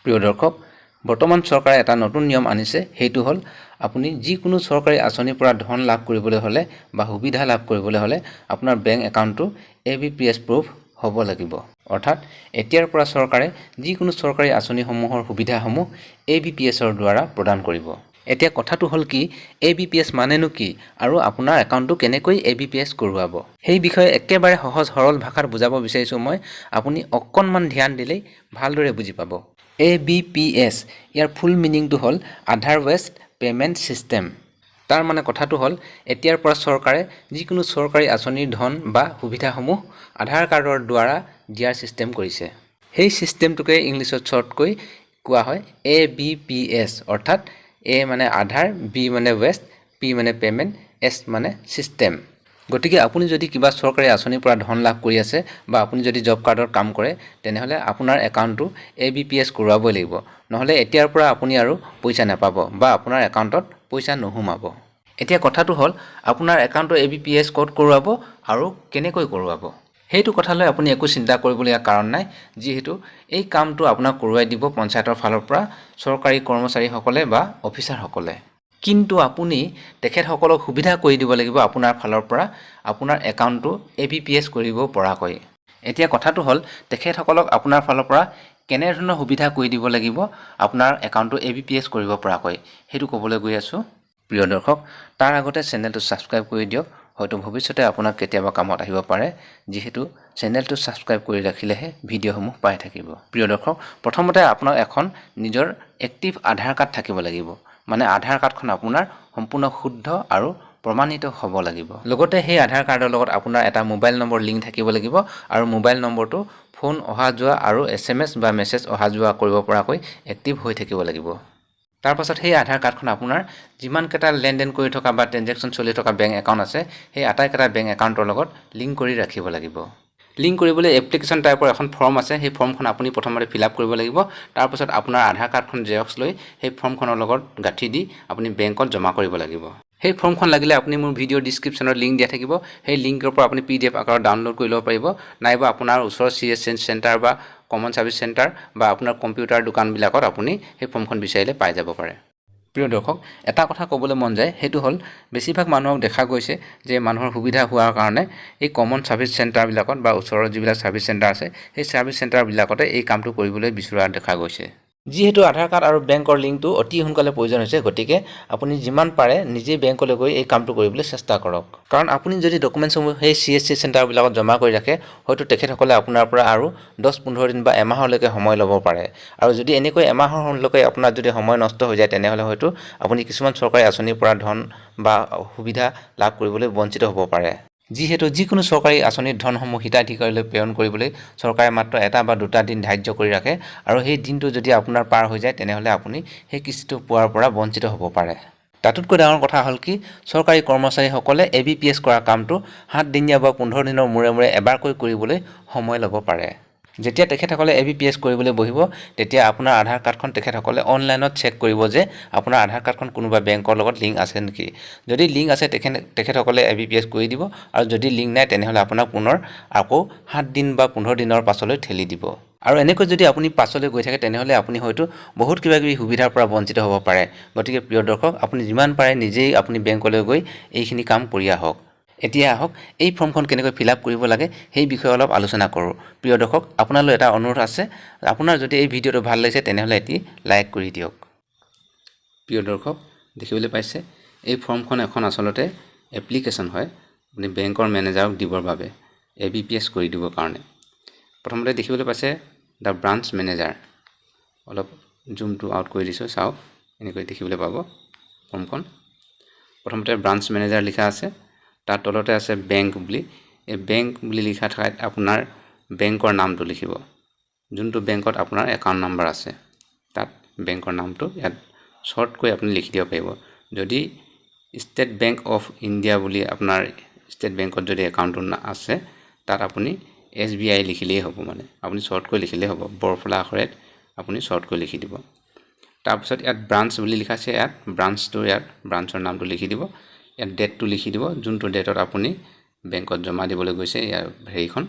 প্ৰিয় দৰ্শক, বৰ্তমান চৰকাৰে এটা নতুন নিয়ম আনিছে। সেইটো হ'ল, আপুনি যিকোনো চৰকাৰী আঁচনিৰ পৰা ধন লাভ কৰিবলৈ হ'লে বা সুবিধা লাভ কৰিবলৈ হ'লে আপোনাৰ বেংক একাউণ্টটো এবিপিএছ প্ৰুফ হ'ব লাগিব। অৰ্থাৎ এতিয়াৰ পৰা চৰকাৰে যিকোনো চৰকাৰী আঁচনিসমূহৰ সুবিধাসমূহ এবিপিএছৰ দ্বাৰা প্ৰদান কৰিব। এতিয়া কথাটো হ'ল কি, এবিপিএছ মানেনো কি আৰু আপোনাৰ একাউণ্টটো কেনেকৈ এবিপিএছ কৰোৱাব, সেই বিষয়ে একেবাৰে সহজ সৰল ভাষাত বুজাব বিচাৰিছোঁ মই। আপুনি অকণমান ধ্যান দিলেই ভালদৰে বুজি পাব। এবিপিএছ, ইয়াৰ ফুল মিনিংটো হ'ল আধাৰ বেছড পে'মেণ্ট ছিষ্টেম। তাৰ মানে কথাটো হ'ল, এতিয়াৰ পৰা চৰকাৰে যিকোনো চৰকাৰী আঁচনিৰ ধন বা সুবিধাসমূহ আধাৰ কাৰ্ডৰ দ্বাৰা দিয়াৰ ছিষ্টেম কৰিছে। সেই ছিষ্টেমটোকে ইংলিছত শ্বৰ্টকৈ কোৱা হয় এবিপিএছ। অৰ্থাৎ এ মানে আধাৰ, বি মানে বেছড, পি মানে পে'মেণ্ট, এছ মানে ছিষ্টেম। গতিকে আপুনি যদি কিবা চৰকাৰী আঁচনিৰ পৰা ধন লাভ কৰি আছে বা আপুনি যদি জব কাৰ্ডত কাম কৰে, তেনেহ'লে আপোনাৰ একাউণ্টটো এবিপিএছ কৰোৱাবই লাগিব। নহ'লে এতিয়াৰ পৰা আপুনি আৰু পইচা নাপাব বা আপোনাৰ একাউণ্টত পইচা নোসোমাব। এতিয়া কথাটো হ'ল, আপোনাৰ একাউণ্টটো এবিপিএছ ক'ত কৰোৱাব আৰু কেনেকৈ কৰোৱাব, সেইটো কথালৈ আপুনি একো চিন্তা কৰিবলগীয়া কাৰণ নাই। যিহেতু এই কামটো আপোনাক কৰোৱাই দিব পঞ্চায়তৰ ফালৰ পৰা চৰকাৰী কৰ্মচাৰীসকলে বা অফিচাৰসকলে। কিন্তু আপুনি তেখেতসকলক সুবিধা কৰি দিব লাগিব আপোনাৰ ফালৰ পৰা আপোনাৰ একাউণ্টটো এবিপিএছ কৰিব পৰাকৈ। এতিয়া কথাটো হ'ল, তেখেতসকলক আপোনাৰ ফালৰ পৰা কেনেধৰণৰ সুবিধা কৰি দিব লাগিব আপোনাৰ একাউণ্টটো এবিপিএছ কৰিব পৰাকৈ, সেইটো ক'বলৈ গৈ আছোঁ। প্ৰিয় দৰ্শক, তাৰ আগতে চেনেলটো ছাবস্ক্ৰাইব কৰি দিয়ক। হয়তো ভৱিষ্যতে আপোনাক কেতিয়াবা কামত আহিব পাৰে, যিহেতু চেনেলটো ছাবস্ক্ৰাইব কৰি ৰাখিলেহে ভিডিঅ'সমূহ পাই থাকিব। প্ৰিয় দৰ্শক, প্ৰথমতে আপোনাক এখন নিজৰ এক্টিভ আধাৰ কাৰ্ড থাকিব লাগিব। মানে আধাৰ কাৰ্ডখন আপোনাৰ সম্পূৰ্ণ শুদ্ধ আৰু প্ৰমাণিত হ'ব লাগিব। লগতে সেই আধাৰ কাৰ্ডৰ লগত আপোনাৰ এটা মোবাইল নম্বৰ লিংক থাকিব লাগিব আৰু মোবাইল নম্বৰটো ফোন অহা যোৱা আৰু এছএমএছ বা মেছেজ অহা যোৱা কৰিব পৰাকৈ এক্টিভ হৈ থাকিব লাগিব। তাৰপাছত সেই আধাৰ কাৰ্ডখন আপোনাৰ যিমানকেইটা লেনদেন কৰি থকা বা ট্ৰেনজেকশ্যন চলি থকা বেংক একাউণ্ট আছে, সেই আটাইকেইটা বেংক একাউণ্টৰ লগত লিংক কৰি ৰাখিব লাগিব। লিংক কৰিবলৈ এপ্লিকেশ্যন টাইপৰ এখন ফৰ্ম আছে। সেই ফৰ্মখন আপুনি প্ৰথমতে ফিল আপ কৰিব লাগিব। তাৰপাছত আপোনাৰ আধাৰ কাৰ্ডখন জেৰক্স লৈ সেই ফৰ্মখনৰ লগত গাঁঠি দি আপুনি বেংকত জমা কৰিব লাগিব। সেই ফৰ্মখন লাগিলে আপুনি মোৰ ভিডিঅ' ডিছক্ৰিপশ্যনত লিংক দিয়া থাকিব। সেই লিংকৰ পৰা আপুনি পিডিএফ আকাৰত ডাউনলোড কৰি ল'ব পাৰিব। নাইবা আপোনাৰ ওচৰৰ চিএছচি চেণ্টাৰ বা কমন ছাৰ্ভিচ চেণ্টাৰ বা আপোনাৰ কম্পিউটাৰ দোকানবিলাকত আপুনি সেই ফৰ্মখন বিচাৰিলে পাই যাব পাৰে। প্ৰিয় দৰ্শক, এটা কথা ক'বলৈ মন যায়। সেইটো হ'ল, বেছিভাগ মানুহক দেখা গৈছে যে মানুহৰ সুবিধা হোৱাৰ কাৰণে এই কমন ছাৰ্ভিচ চেণ্টাৰবিলাকত বা ওচৰৰ যিবিলাক ছাৰ্ভিচ চেণ্টাৰ আছে, সেই ছাৰ্ভিচ চেণ্টাৰবিলাকতে এই কামটো কৰিবলৈ বিচৰা দেখা গৈছে। যিহেতু আধাৰ কাৰ্ড আৰু বেংকৰ লিংকটো অতি সোনকালে প্ৰয়োজন হৈছে, গতিকে আপুনি যিমান পাৰে নিজেই বেংকলৈ গৈ এই কামটো কৰিবলৈ চেষ্টা কৰক। কাৰণ আপুনি যদি ডকুমেণ্টছসমূহ সেই চিএছচি চেণ্টাৰবিলাকত জমা কৰি ৰাখে, হয়তো তেখেতসকলে আপোনাৰ পৰা আৰু 10-15 দিন বা এমাহলৈকে সময় ল'ব পাৰে। আৰু যদি এনেকৈ এমাহৰলৈকে আপোনাৰ যদি সময় নষ্ট হৈ যায়, তেনেহ'লে হয়তো আপুনি কিছুমান চৰকাৰী আঁচনিৰ পৰা ধন বা সুবিধা লাভ কৰিবলৈ বঞ্চিত হ'ব পাৰে। যিহেতু যিকোনো চৰকাৰী আঁচনিৰ ধনসমূহ হিতাধিকাৰীলৈ প্ৰেৰণ কৰিবলৈ চৰকাৰে মাত্ৰ এটা বা দুটা দিন ধাৰ্য কৰি ৰাখে আৰু সেই দিনটো যদি আপোনাৰ পাৰ হৈ যায়, তেনেহ'লে আপুনি সেই কিস্তিটো পোৱাৰ পৰা বঞ্চিত হ'ব পাৰে। তাতোতকৈ ডাঙৰ কথা হ'ল কি, চৰকাৰী কৰ্মচাৰীসকলে এবিপিএছ কৰা কামটো 7 দিনীয়া বা 15 দিনৰ মূৰে মূৰে এবাৰকৈ কৰিবলৈ সময় ল'ব পাৰে। যেতিয়া তেখেতসকলে এবিপিএছ কৰিবলৈ বহিব, তেতিয়া আপোনাৰ আধাৰ কাৰ্ডখন তেখেতসকলে অনলাইনত চেক কৰিব যে আপোনাৰ আধাৰ কাৰ্ডখন কোনোবা বেংকৰ লগত লিংক আছে নেকি। যদি লিংক আছে, তেখেতসকলে এবিপিএছ কৰি দিব আৰু যদি লিংক নাই, তেনেহ'লে আপোনাক পুনৰ আকৌ 7 দিন বা 15 দিনৰ পাছলৈ ঠেলি দিব। আৰু এনেকৈ যদি আপুনি পাছলৈ গৈ থাকে, তেনেহ'লে আপুনি হয়তো বহুত কিবা কিবি সুবিধাৰ পৰা বঞ্চিত হ'ব পাৰে। গতিকে প্ৰিয় দৰ্শক, আপুনি যিমান পাৰে নিজেই আপুনি বেংকলৈ গৈ এইখিনি কাম কৰি আহক। এতিয়া আহক, এই ফৰ্মখন কেনেকৈ ফিল আপ কৰিব লাগে, সেই বিষয়ে অলপ আলোচনা কৰোঁ। প্ৰিয় দৰ্শক, আপোনালৈ এটা অনুৰোধ আছে। আপোনাৰ যদি এই ভিডিঅ'টো ভাল লাগিছে, তেনেহ'লে এটি লাইক কৰি দিয়ক। প্ৰিয় দৰ্শক, দেখিবলৈ পাইছে, এই ফৰ্মখন এখন আচলতে এপ্লিকেশ্যন হয়, আপুনি বেংকৰ মেনেজাৰক দিবৰ বাবে, এবিপিএছ কৰি দিবৰ কাৰণে। প্ৰথমতে দেখিবলৈ পাইছে the branch manager. অলপ জুমটো আউট কৰি দিছোঁ, চাওক, এনেকৈ দেখিবলৈ পাব ফৰ্মখন। প্ৰথমতে ব্ৰাঞ্চ মেনেজাৰ লিখা আছে। তাৰ তলতে আছে বেংক বুলি। এই বেংক বুলি লিখা ঠাইত আপোনাৰ বেংকৰ নামটো লিখিব। যোনটো বেংকত আপোনাৰ একাউণ্ট নাম্বাৰ আছে, তাত বেংকৰ নামটো ইয়াত শ্বৰ্টকৈ আপুনি লিখি দিব পাৰিব। যদি ষ্টেট বেংক অফ ইণ্ডিয়া বুলি আপোনাৰ ষ্টেট বেংকত যদি একাউণ্টটো আছে, তাত আপুনি এছবিআই লিখিলেই হ'ব। মানে আপুনি শ্বৰ্টকৈ লিখিলেই হ'ব। বৰফলা আখৰেত আপুনি শ্বৰ্টকৈ লিখি দিব। তাৰপিছত ইয়াত ব্ৰাঞ্চ বুলি লিখা আছে। ইয়াত ব্ৰাঞ্চটো, ইয়াত ব্ৰাঞ্চৰ নামটো লিখি দিব। ইয়াত ডেটটো লিখি দিব, যোনটো ডেটত আপুনি বেংকত জমা দিবলৈ গৈছে ইয়াৰ হেৰিখন,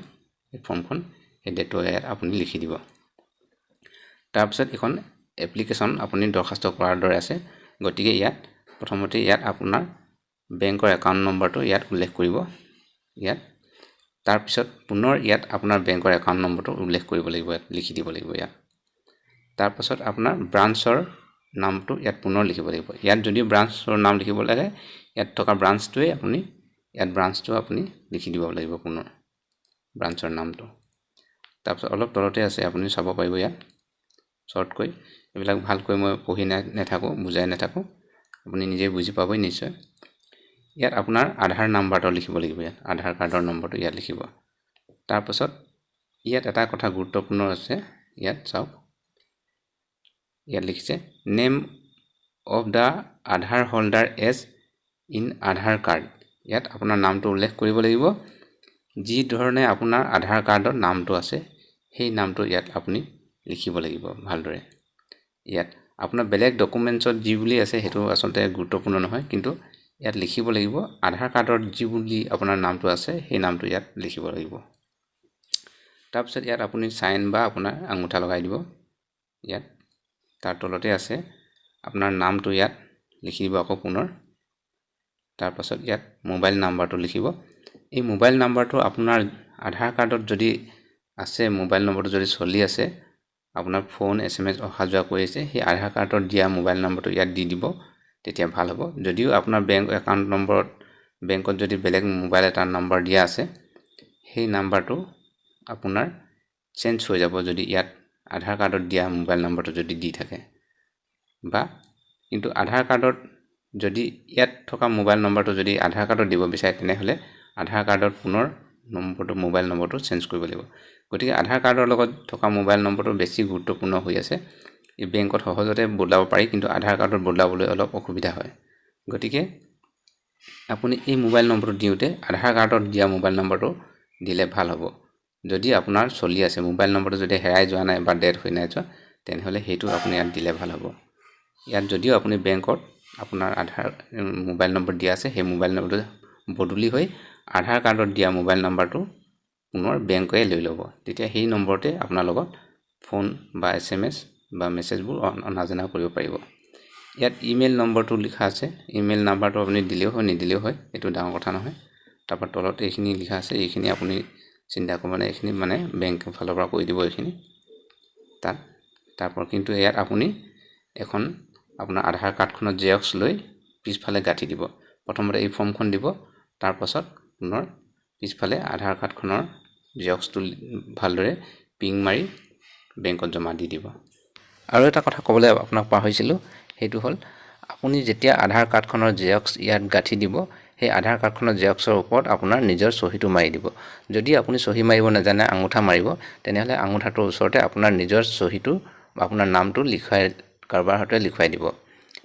এই ফৰ্মখন, সেই ডেটটো ইয়াত আপুনি লিখি দিব। তাৰপিছত এখন এপ্লিকেশ্যন আপুনি দৰখাস্ত কৰাৰ দৰে আছে। গতিকে ইয়াত প্ৰথমতে ইয়াত আপোনাৰ বেংকৰ একাউণ্ট নম্বৰটো ইয়াত উল্লেখ কৰিব ইয়াত। তাৰপিছত পুনৰ ইয়াত আপোনাৰ বেংকৰ একাউণ্ট নম্বৰটো উল্লেখ কৰিব লাগিব, ইয়াত লিখি দিব লাগিব ইয়াত। তাৰপাছত আপোনাৰ ব্ৰাঞ্চৰ নামটো ইয়াত পুনৰ লিখিব লাগিব। ইয়াত যদি ব্ৰাঞ্চৰ নাম লিখিব লাগে, ইয়াত থকা ব্ৰাঞ্চটোৱে আপুনি ইয়াত ব্ৰাঞ্চটো আপুনি লিখি দিব লাগিব পুনৰ ব্ৰাঞ্চৰ নামটো। তাৰপিছত অলপ তলতে আছে, আপুনি চাব পাৰিব ইয়াত শ্বৰ্টকৈ। এইবিলাক ভালকৈ মই পঢ়ি নাথাকোঁ, বুজাই নাথাকোঁ, আপুনি নিজেই বুজি পাবই নিশ্চয়। ইয়াত আপোনাৰ আধাৰ নাম্বাৰটো লিখিব লাগিব, ইয়াত আধাৰ কাৰ্ডৰ নম্বৰটো ইয়াত লিখিব। তাৰপাছত ইয়াত এটা কথা গুৰুত্বপূৰ্ণ আছে, ইয়াত চাওক, ইয়াত লিখিছে "Name of the Aadhaar holder as in Aadhaar card"। ইয়াত আপোনাৰ নামটো উল্লেখ কৰিব লাগিব। যি ধৰণে আপোনাৰ আধাৰ কাৰ্ডত নামটো আছে, সেই নামটো ইয়াত আপুনি লিখিব লাগিব ভালদৰে। ইয়াত আপোনাৰ বেলেগ ডকুমেণ্টছত যি বুলি আছে, সেইটো আচলতে গুৰুত্বপূৰ্ণ নহয়, কিন্তু ইয়াত লিখিব লাগিব আধাৰ কাৰ্ডত যি বুলি আপোনাৰ নামটো আছে, সেই নামটো ইয়াত লিখিব লাগিব। তাৰপিছত ইয়াত আপুনি চাইন বা আপোনাৰ আঙুঠা লগাই দিব ইয়াত। তাৰ তলতে আছে, আপোনাৰ নামটো ইয়াত লিখি দিব আকৌ পুনৰ। তাৰপাছত ইয়াত মোবাইল নাম্বাৰটো লিখিব। এই মোবাইল নাম্বাৰটো আপোনাৰ আধাৰ কাৰ্ডত যদি আছে, মোবাইল নম্বৰটো যদি চলি আছে, আপোনাৰ ফোন এছএমএছ অহা যোৱা কৰি আছে, সেই আধাৰ কাৰ্ডত দিয়া মোবাইল নম্বৰটো ইয়াত দি দিব, তেতিয়া ভাল হ'ব। যদিও আপোনাৰ বেংক একাউণ্ট নম্বৰত, বেংকত যদি বেলেগ মোবাইল এটা নম্বৰ দিয়া আছে, সেই নাম্বাৰটো আপোনাৰ চেঞ্জ হৈ যাব যদি ইয়াত আধাৰ কাৰ্ডত দিয়া মোবাইল নম্বৰটো যদি দি থাকে। বা কিন্তু আধাৰ কাৰ্ডত যদি ইয়াত থকা মোবাইল নম্বৰটো যদি আধাৰ কাৰ্ডত দিব বিচাৰে, তেনেহ'লে আধাৰ কাৰ্ডত পুনৰ নম্বৰটো, মোবাইল নম্বৰটো চেঞ্জ কৰিব লাগিব। গতিকে আধাৰ কাৰ্ডৰ লগত থকা মোবাইল নম্বৰটো বেছি গুৰুত্বপূৰ্ণ হৈ আছে। এই বেংকত সহজতে বদলাব পাৰি, কিন্তু আধাৰ কাৰ্ডত বদলাবলৈ অলপ অসুবিধা হয়। গতিকে আপুনি এই মোবাইল নম্বৰটো দিওঁতে আধাৰ কাৰ্ডত দিয়া মোবাইল নম্বৰটো দিলে ভাল হ'ব। যদি আপোনাৰ চলি আছে মোবাইল নম্বৰটো, যদি হেৰাই যোৱা নাই বা ডেড হৈ নাই যোৱা, তেনেহ'লে সেইটো আপুনি ইয়াত দিলে ভাল হ'ব। ইয়াত যদিও আপুনি বেংকত আপোনাৰ আধাৰ মোবাইল নম্বৰ দিয়া আছে, সেই মোবাইল নম্বৰটো বদলি হৈ আধাৰ কাৰ্ডত দিয়া মোবাইল নম্বৰটো পুনৰ বেংকে লৈ ল'ব। তেতিয়া সেই নম্বৰতে আপোনাৰ লগত ফোন বা এছএমএছ বা মেছেজবোৰ অনা জনা কৰিব পাৰিব। ইয়াত ইমেইল নম্বৰটো লিখা আছে। ইমেইল নাম্বাৰটো আপুনি দিলেও হয়, নিদিলেও হয়, এইটো ডাঙৰ কথা নহয়। তাৰপৰা তলত এইখিনি লিখা আছে, এইখিনি আপুনি চিন্তা কৰিব নাই, এইখিনি মানে বেংকৰ ফালৰ পৰা কৰি দিব এইখিনি তাত। তাৰপৰা কিন্তু ইয়াত আপুনি এখন আপোনাৰ আধাৰ কাৰ্ডখনৰ জেৰক্স লৈ পিছফালে গাঁঠি দিব। প্ৰথমতে এই ফৰ্মখন দিব, তাৰপাছত পুনৰ পিছফালে আধাৰ কাৰ্ডখনৰ জেৰক্সটো ভালদৰে প্ৰিণ্ট মাৰি বেংকত জমা দি দিব। আৰু এটা কথা ক'বলৈ আপোনাক পাহৰিছিলোঁ, সেইটো হ'ল আপুনি যেতিয়া আধাৰ কাৰ্ডখনৰ জেৰক্স ইয়াত গাঁঠি দিব, সেই আধাৰ কাৰ্ডখনৰ জেৰক্সৰ ওপৰত আপোনাৰ নিজৰ চহীটো মাৰি দিব। যদি আপুনি চহী মাৰিব নাজানে, আঙুঠা মাৰিব, তেনেহ'লে আঙুঠাটোৰ ওচৰতে আপোনাৰ নিজৰ চহীটো বা আপোনাৰ নামটো লিখুৱাই, কাৰোবাৰ হাতেৰে লিখুৱাই দিব।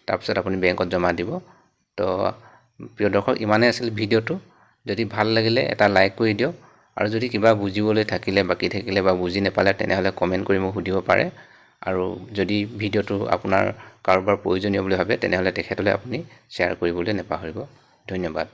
তাৰপিছত আপুনি বেংকত জমা দিব। তো প্ৰিয় দৰ্শক, ইমানেই আছিল ভিডিঅ'টো। যদি ভাল লাগিলে এটা লাইক কৰি দিয়ক আৰু যদি কিবা বুজিবলৈ থাকিলে, বাকী থাকিলে বা বুজি নাপালে, তেনেহ'লে কমেণ্ট কৰি মোক সুধিব পাৰে। আৰু যদি ভিডিঅ'টো আপোনাৰ কাৰোবাৰ প্ৰয়োজনীয় বুলি ভাবে, তেনেহ'লে তেখেতলৈ আপুনি শ্বেয়াৰ কৰিবলৈ নাপাহৰিব। ধন্যবাদ।